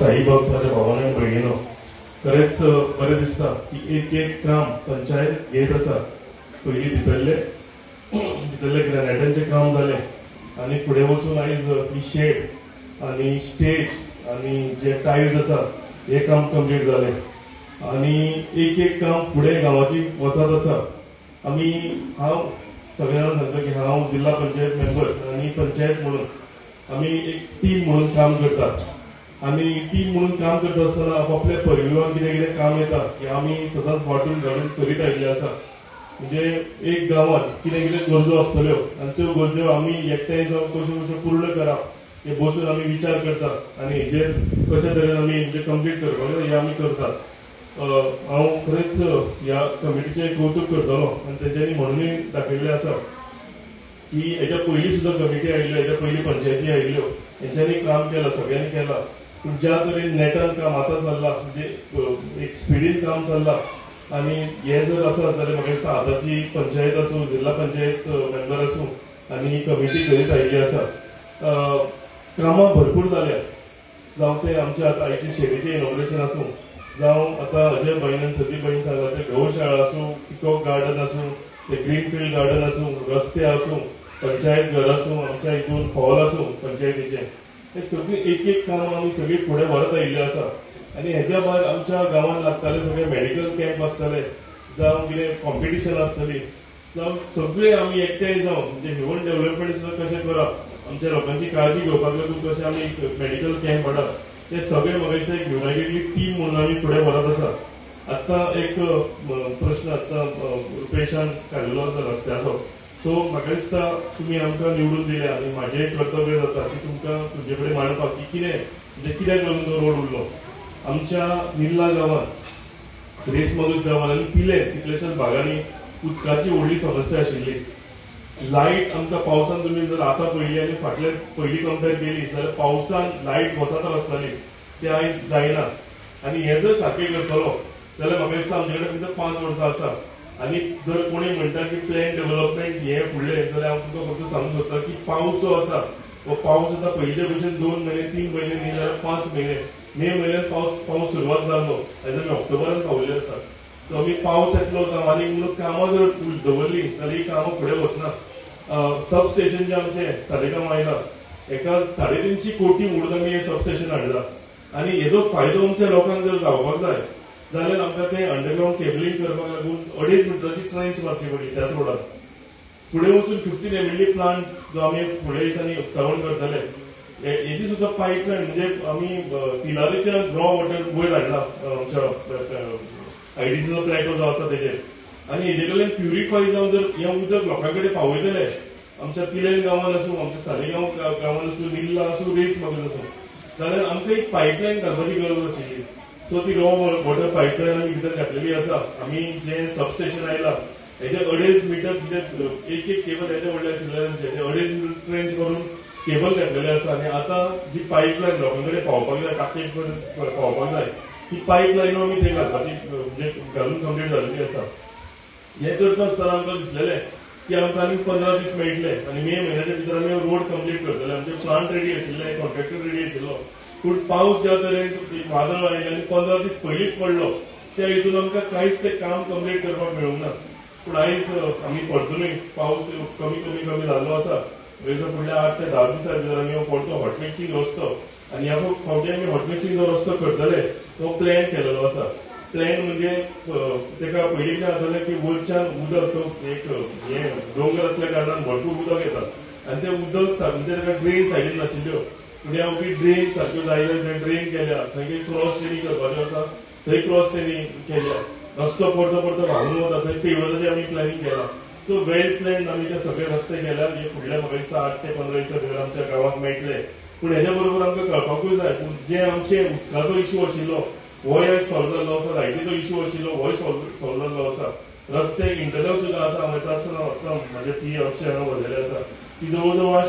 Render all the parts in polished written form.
साई भक्त म्हाज्या भावान आनी भयणीनो, खरेंच बरें दिसता की एक एक काम पंचायत घेत आसा. पयलीं भितरले भितरले ग्रॅनायटांचें काम जालें आनी फुडें वचून आयज ही शेड आनी स्टेज आनी जे टायल्स आसा हे काम कंप्लीट जालें आनी एक एक काम फुडें गांवाची वचत आसा. आमी हांव सगळ्यांना सांगता की हांव जिल्हा पंचायत मेंबर आनी पंचायत म्हणून आमी एक टीम म्हणून काम करतात आनी टीम म्हणून काम करता आसतना आपापल्या परिवारान कितें कितें काम येता हें आमी सदांच वांटून घालून करीत आयिल्लें आसा. म्हणजे एक गांवांत कितें कितें गरजो आसतल्यो आनी त्यो गरजो आमी एकठांय जावन कश्यो कश्यो पूर्ण करप हे बसून आमी विचार करतात आनी हेजेर कशे तरेन आमी म्हणजे कंप्लीट करपाक जाय हें आमी करतात. हांव खरेंच ह्या कमिटीचें कौतूक करतलो आनी तेंच्यांनी म्हणूनय दाखयल्लें आसा की हेच्या पयलीं सुद्दां कमिटी आयिल्ल्यो, हेच्या पयलीं पंचायती आयिल्ल्यो, हेंच्यांनी काम केलां, सगळ्यांनी केलां. पूण ज्या तरेन नेटान काम आतां चल्लां, म्हणजे एक स्पिडीन काम चल्लां आनी हें जर आसा जाल्यार म्हाका दिसता आतांची पंचायत आसूं, जिल्हा पंचायत मेंबर आसूं आनी ही कमिटी करीत आयिल्ली आसा. कामां भरपूर जाल्या, जावं तें आमच्या आतां आयचे शेडीचें इनॉग्रेशन आसूं, जावं आतां अजय भाईन आनी सदीप भाईन सांगलां तें गौशाळा आसूं, पिकॉक गार्डन आसूं, ते ग्रीनफिल्ड गार्डन आसूं, रस्ते आसूं, पंचायत घर आसूं, आमच्या हितून हॉल आसूं पंचायतीचें, हे सगळीं एक एक कामां आमी सगळीं फुडें व्हरत आयिल्लीं आसा. आनी हेज्या भायर आमच्या गांवांत लागताले सगळे मेडिकल कॅम्प आसताले, जावं कितें कॉम्पिटिशन आसतली, जावं सगळे आमी एकठांय जावन म्हणजे ह्युमन डेव्हलपमेंट सुद्दां कशें करप, आमच्या लोकांची काळजी घेवपाक लागून कशें आमी एक मेडिकल कॅम्प हाडप, ते सगळे म्हाका दिसता एक युनायटेडली टीम म्हणून आमी फुडें व्हरत आसा. आतां एक प्रश्न आतां रुपेशान काडलेलो आसा रस्त्याचो. सो म्हाका दिसता तुमी आमकां निवडून दिल्या आनी म्हाजें कर्तव्य जाता की तुमकां तुमचे कडेन मांडपाक की कितें म्हणजे कित्याक लागून तो रोड उरलो. आमच्या निल्ला गांवांत, रेसमगूस गांवांत आनी पिले कितल्याशाच भागांनी उदकाची व्हडली समस्या आशिल्ली. लायट आमकां पावसान तुमी जर आतां पळयली आनी फाटले पयलीं कंपेर केली जाल्यार पावसान लायट वचत आसताली, ते आयज जायना. आनी हें जर सारकें करतलो जाल्यार म्हाका दिसता आमचे कडेन फक्त 5 वर्सां आसा. आनी जर कोणी म्हणटा की प्लॅन डेव्हलपमेंट हें फुडलें जाल्यार हांव तुमकां फक्त सांगूंक सोदता की पावस जो आसा हो पावस आतां पयलींच्या भशेन 2 म्हयने 3 म्हयने न्ही जाल्यार 5 म्हयने, मे म्हयन्यात पावस सुरवात जाल्लो, आयज आमी ऑक्टोबरान पावल्ले आसा. सो आमी पावस येतलो जावं आनी म्हणून कामां जर दवरलीं जाल्यार ही कामां फुडें वचना. सब स्टेशन जें आमचें सालेगांव आयलां, एका 350 कोटी म्हणून आमी हें सब स्टेशन हाडलां आनी हेजो फायदो आमच्या लोकांक जर जावपाक जाय जाल्यार आमकां तें अंडरग्रावंड केबलिंग करपाक लागून 2.5 मिटराची ट्रेंच मारची पडली त्याच रोडार. फुडें वचून 15 MLD plant जो आमी फुडल्या दिसांनी उक्तावण करतले, हेजी सुद्दां पायपलायन म्हणजे आमी तिलारीच्यान रॉ वॉटर वयर हाडला आमच्या आयडीसीचो प्लॅटो जो आसा तेजेर, आनी हेजे कडल्यान प्युरिफाय जावन जर हें उदक लोकां कडेन पावयतले, आमच्या पिलेन गांवान आसूं, आमच्या सालेगांव गांवान आसूं, निल्ला आसूं, रेस मगज आसूं, जाल्यार आमकां एक पायपलायन घालपाची गरज आशिल्ली. सो ती रॉ वॉटर पायपलायन आमी भितर घातलेली आसा. आमी जें सबस्टेशन आयलां हेजे 2.5 मिटर म्हणजे एक एक केबल हेजे व्हडले आशिल्ले आमचे, ते 2.5 मिटर ट्रेंच करून केबल घातलेले आसा. आनी आतां जी पायपलायन लोकां कडेन पावपाक जाय, टाकये कडेन पावपाक जाय, ती पायपलायन आमी थंय घालपाची म्हणजे घालून कंप्लीट जाल्ली आसा. हें करता आसतना आमकां दिसलेलें की आमकां आनी 15 दीस मेळटले आनी मे म्हयन्याच्या भितर आमी रोड कंप्लीट करतले. आमचे प्लांट रेडी आशिल्ले, कॉन्ट्रॅक्टर रेडी आशिल्लो, पूण पावस ज्या तरेन वादळ आयलें आनी 15 दीस पयलींच पडलो, त्या हितून आमकां कांयच तें काम कंप्लीट करपाक मेळूंक ना. पूण आयज आमी परतूनय पावस कमी कमी कमी जाल्लो आसा. फुडल्या 8 ते 10 दिसां भितर आमी परतो हॉटमिक्सिंग रस्तो आनी ह्या फावटी आमी हॉटमिक्सिंग जो रस्तो करतले तो प्लॅन केलेलो आसा. प्लॅन म्हणजे तेका पयलीं कितें जातालें की वयरच्यान उदक तो एक हें दोंगर आसल्या कारणान भरपूर उदक येता आनी तें उदक म्हणजे तेका ड्रेन सायडीन नाशिल्ल्यो, पूण ह्या फावटी ड्रेन सारक्यो जाय जाल्यार ड्रेन केल्या, थंय क्रॉस ट्रेनी करपाच्यो आसा थंय क्रॉस ट्रेनी केल्या, रस्तो परतो परतो व्हांवून वता थंय पेवर्साचें आमी प्लॅनिंग केलां. सो वेल प्लॅन आमी ते सगळे रस्ते केल्या जे फुडल्या म्हाका दिसता 8 ते 15 दिसां भितर आमच्या गांवाक मेळटले. पूण हेज्या बरोबर आमकां कळपाकूय जाय पूण जे आमचे उदकाचो इशू आशिल्लो होय आयज सॉल्व जाल्लो आसा, लायटीचो इशू आशिल्लो होय सॉल्व जाल्लो आसा, रस्ते इंटरनल सुद्दां आसा. हांव वयता आसतना आतां म्हाजे पी अक्षय हांगा बसलेले आसा की जवळ जवळ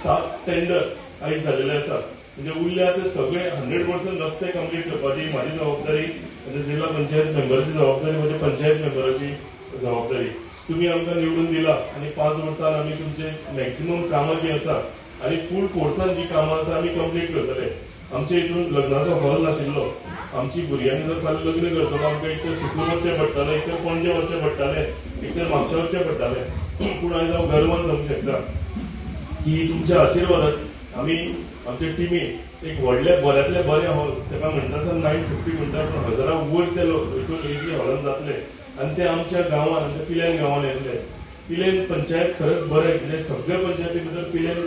7 टेंडर आयज जाल्लेले आसा. म्हणजे उरल्या ते सगळे 100% रस्ते कंप्लीट करपाची म्हाजी जबाबदारी, म्हणजे जिल्हा पंचायत मेंबराची जबाबदारी, म्हणजे पंचायत मेंबराची जबाबदारी. तुमी आमकां निवडून दिला आनी 5 वर्सान आमी तुमचे मॅक्सिमम कामां जी आसा आनी फूल फोर्सान जी कामां आसा आमी कंप्लीट करतले. आमच्या हितून लग्नाचो हॉल नाशिल्लो. आमची भुरग्यांनी जर फाल्यां लग्न करतलो आमकां एक तर सुकूर वचचें पडटालें, एक तर पणजे वचचें पडटालें, एक तर म्हापशा वचचें पडटालें. पूण आयज हांव गर्वान सांगूंक शकता की तुमच्या आशिर्वादान आमी आमच्या टिमीन एक व्हडले बऱ्यांतले बरें हॉल, ताका म्हणटा आसतना 950 म्हणटा, पूण 1000 वयर ते हितून एसी हॉलान जातले आनी ते आमच्या गांवान, आमच्या पिल्यान गांवान येतले. पिलेन पंचायत खरंच बरें, म्हणजे सगळ्या पंचायती भितर पिलेन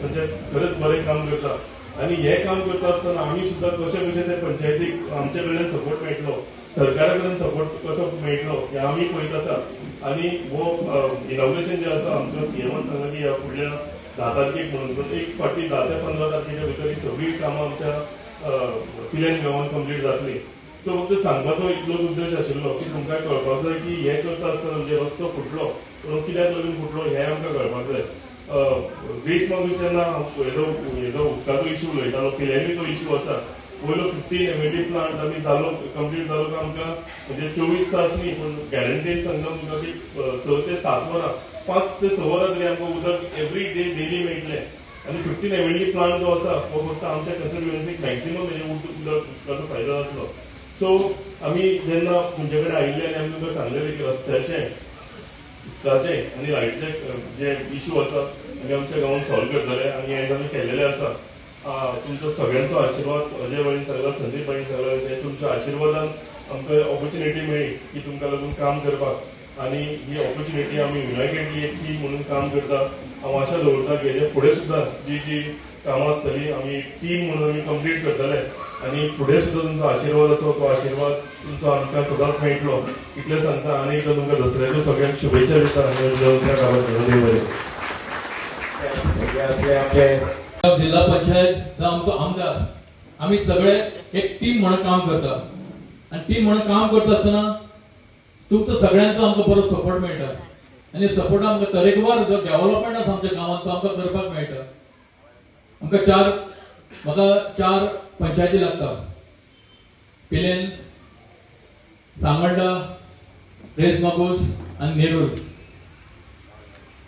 पंचायत खरंच बरें काम करता. आनी हें काम करता आसतना आमी सुद्दां कशें कशें ते पंचायतीक आमचे कडल्यान सपोर्ट मेळटलो, सरकारा कडल्यान सपोर्ट कसो मेळटलो हें आमी पळयत आसा. आनी हो इनॉग्रेशन जें आसा आमकां सीएमान सांगलां की ह्या फुडल्या 10 तारखेक म्हणून, पूण एक फावटी 10 ते 15 तारखेच्या भितर ही सगळीं कामां आमच्या पिलेन गांवान कंप्लीट जातली. सो फक्त सांगपाचो इतलोच उद्देश आशिल्लो की तुमकां कळपाक जाय की हें करता आसतना म्हणजे रस्तो फुटलो पूण कित्याक लागून फुटलो हें आमकां कळपाक जाय. रेस मागूस जेन्ना हेजो उदकाचो इशू उलयतालो, पिल्यानूय तो इशू आसा. वयलो 15 MLD plant आमी जालो कंप्लीट जालो काय आमकां म्हणजे 24 तास न्ही पूण गॅरंटीन सांगता तुमकां की 6 ते 7 वरां, 5 ते 6 वरां तरी आमकां उदक एवरी डे डेली मेळटलें. आनी 15 MLD plant जो आसा हो फक्त आमच्या कन्स्टिट्युएन्सीक मॅक्झिमम म्हणजे उदकाचो फायदो जातलो. सो आमी जेन्ना तुमचे कडेन आयिल्ले आनी आमी तुमकां सांगलेलें की रस्त्याचे, उदकाचे आनी लायटीचे जे इशू आसा आमी आमच्या गांवांत सॉल्व करतले आनी हें आमी केल्लेलें आसा. तुमचो सगळ्यांचो आशिर्वाद, अजय भाईन सांगला, संदीप भाईन सांगला, अशें तुमच्या आशिर्वादान आमकां ऑपॉर्च्युनिटी मेळ्ळी की तुमकां लागून काम करपाक आनी ही ऑपॉर्च्युनिटी आमी युनायटेडली एक टीम म्हणून काम करता. हांव आशा दवरता की हेजे फुडें सुद्दां जी जी कामां आसतली आमी टीम म्हणून आमी कंप्लीट करतले आनी फुडें सुद्दां तुमचो आशिर्वाद आसा तो आशिर्वाद तुमचो आमकां सदांच मेळटलो इतलें सांगता. आनी एकदां तुमकां दसऱ्याच्यो सगळ्यांक शुभेच्छा दिता आनी जिल्हा पंचायत जावं आमचो आमदार आमी सगळे एक टीम म्हणून काम करता आनी टीम म्हणून काम करता आसतना तुमचो सगळ्यांचो आमकां बरो सपोर्ट मेळटा आनी सपोर्ट आमकां तरेकवार जो डेव्हलपमेंट आसा आमच्या गांवांत तो आमकां करपाक मेळटा. आमकां म्हाका 4 पंचायती लागता, पिलेन, सांगोल्डा, रेस मागूस आनी नेरूल.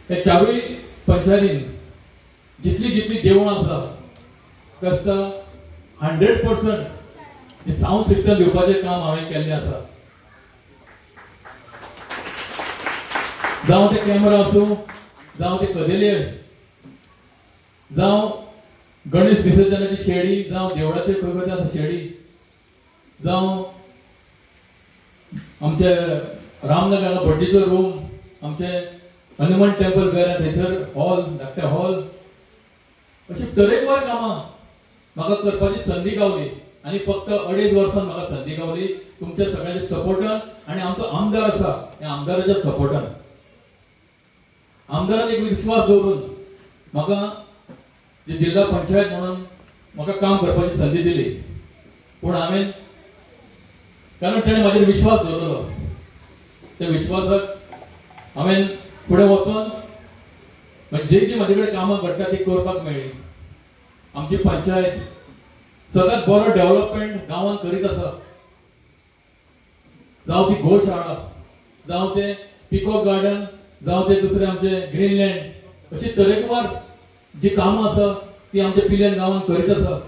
ह्या 4 पंचायतीन जितली जितली देवळां आसा कस्ता 100% सावंड सिस्टम दिवपाचें काम हांवें केल्लें आसा. जावं ते कॅमेरा आसूं, जावं ते कदेले, जावं गणेश विसर्जनाची शेडी, जावं देवळाचे खंय खंय आसा शेडी, जावं आमचे रामनगरा भटजीचो रूम, आमचे हनुमान टेम्पल बेरा थंयसर हॉल, धाकटे हॉल, अशी तरेकवार कामां म्हाका करपाची संदी गावली आनी फक्त 2.5 वर्सां म्हाका संदी गावली तुमच्या सगळ्यांच्या सपोर्टान आनी आमचो आमदार आसा त्या आमदाराच्या सपोर्टान. आमदारान एक विश्वास दवरून म्हाका जिल्हा पंचायत म्हणून म्हाका काम करपाची संदी दिली, पूण हांवें कारण तेणें म्हाजेर विश्वास दवरलो, त्या विश्वासाक हांवें फुडें वचोन जी जी म्हाजे कडेन कामां घडटा ती करपाक मेळ्ळी. आमची पंचायत सदांच बरो डेव्हलपमेंट गांवांत करीत आसा, जावं ती गोशाळा, जावं ते पिकॉक गार्डन, जावं ते दुसरे आमचे ग्रीनलँड, अशी तरेकवार जी कामां आसा ती आमच्या पिल्यान गांवांत करीत आसा.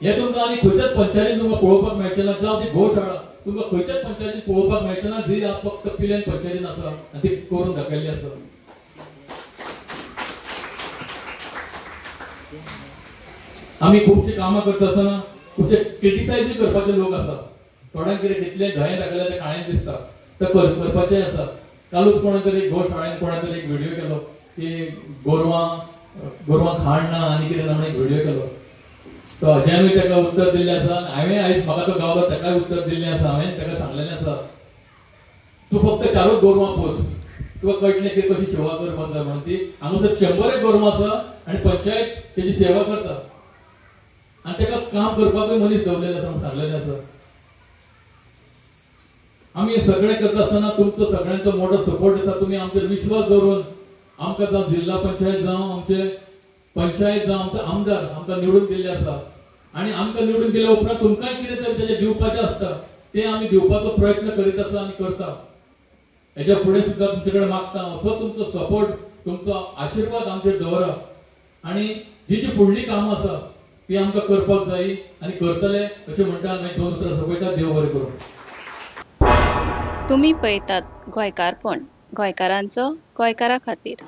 हे तुमकां आनी खंयच्याच पंचायतीन तुमकां पळोवपाक मेळचें ना, जावं ती गोशाळा तुमकां खंयच्याच पंचायतीन पळोवपाक मेळचें ना, जी फक्त पिल्यान पंचायतीन आसा आनी ती करून दाखयल्ली आसा. आमी खुबशीं कामां करता आसतना खुबशे क्रिटिसायजूय करपाचे लोक आसा, थोड्यांक कितें कितलें धंय दाखयल्यार तें काळें दिसता, तें करपाचें आसा. कालूच कोणें तरी गोशाळेन कोणें तरी एक व्हिडियो केलो की गोरवां खाण ना आनी कितें ना म्हणून एक व्हिडियो केलो, तो अजयानूय ताका उत्तर दिल्लें आसा आनी हांवें आयज म्हाका तो गावलो ताकाय उत्तर दिल्लें आसा. हांवें ताका सांगलेलें आसा, तूं फक्त 4 गोरवां पोस, तुका कळटलें की कशी सेवा करपाक जाय म्हणून. ती हांगासर 100 गोरवां आसा आनी पंचायत तेजी सेवा करता आनी ताका काम करपाकूय मनीस दवरलेले आसा म्हणून सांगलेलें आसा. आमी हे सगळें करता आसतना तुमचो सगळ्यांचो मोठो सपोर्ट आसा, तुमी आमचेर विश्वास दवरून आमकां जावं जिल्हा पंचायत जावं आमचे पंचायत जावं आमचो आमदार आमकां निवडून दिल्ले आसा आनी आमकां निवडून दिल्या उपरांत तुमकांय कितें तरी तेजें दिवपाचें आसता तें आमी दिवपाचो प्रयत्न करीत आसा आनी करता. हेज्या फुडें सुद्दां तुमचे कडेन मागता असो तुमचो सपोर्ट, तुमचो आशिर्वाद आमचेर दवरा आनी जी जी फुडलीं कामां आसा ती आमकां करपाक जाय आनी करतले अशें म्हणटा. मागीर दोन उतरां सोंपयता. देव बरें करूं. तुमी पळयतात गोंयकारपण, गोंयकारांचो गोंयकारा खातीर.